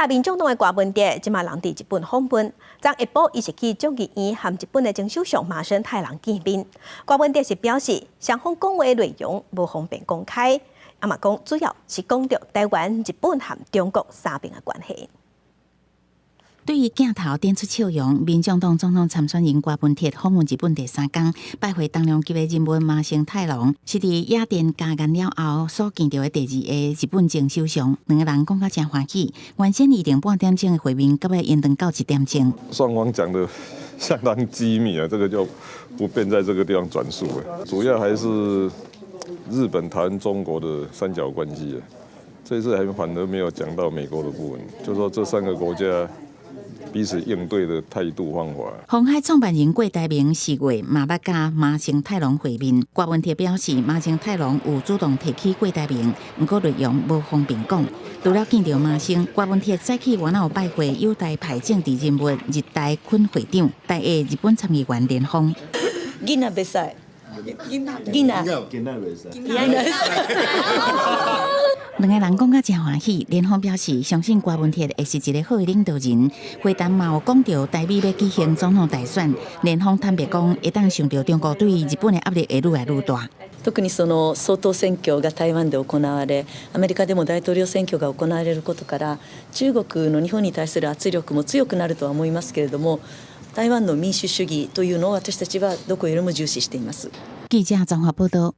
若民眾黨的柯文哲，這馬人佇日本訪問，昨下晡伊是去眾議院和日本的前首相麻生太郎見面。柯文哲是表示，雙方講話內容無方便公開，啊嘛講主要是講著台灣、日本和中國三邊的關係。對於鏡頭展出笑容，民眾黨總統參選人柯文哲訪問日本第三工，拜會重量級的人物麻生太郎，是佇野田加盟了後所見著的第二个日本前首相。兩个人講甲誠歡喜，原先預定半點鐘的會面，到尾延長到一點鐘。雙方講的相當機密啊，這個就不便在這個地方轉述了。主要還是日本、台灣、中國的三角關係啊。這次還反而沒有講到美國的部分，就說這三個國家彼此應對的態度方法。鴻海創辦人郭台銘4月嘛捌佮麻生太郎會面，柯文哲表示麻生太郎有主動提起郭台銘，毋過內容無方便講。除了見著麻生，柯文哲早起原來有拜會友台派政治人物日大坤會長、台裔日本參議員蓮舫。囡仔袂使，囡仔，囡仔袂使。兩个人講甲誠歡喜，蓮舫表示相信柯文哲會是一个好的領導人。會談嘛有講著台美欲舉行總統大選，蓮舫坦白講，會當想著中國對日本的壓力會愈來愈大。特にその総統選挙が台灣で行われ、アメリカでも大統領選挙が行われることから、中國の日本に対する圧力も強くなるとは思いますけれども、台灣の民主主義というのを私たちはどこよりも重視しています。記者綜合報道。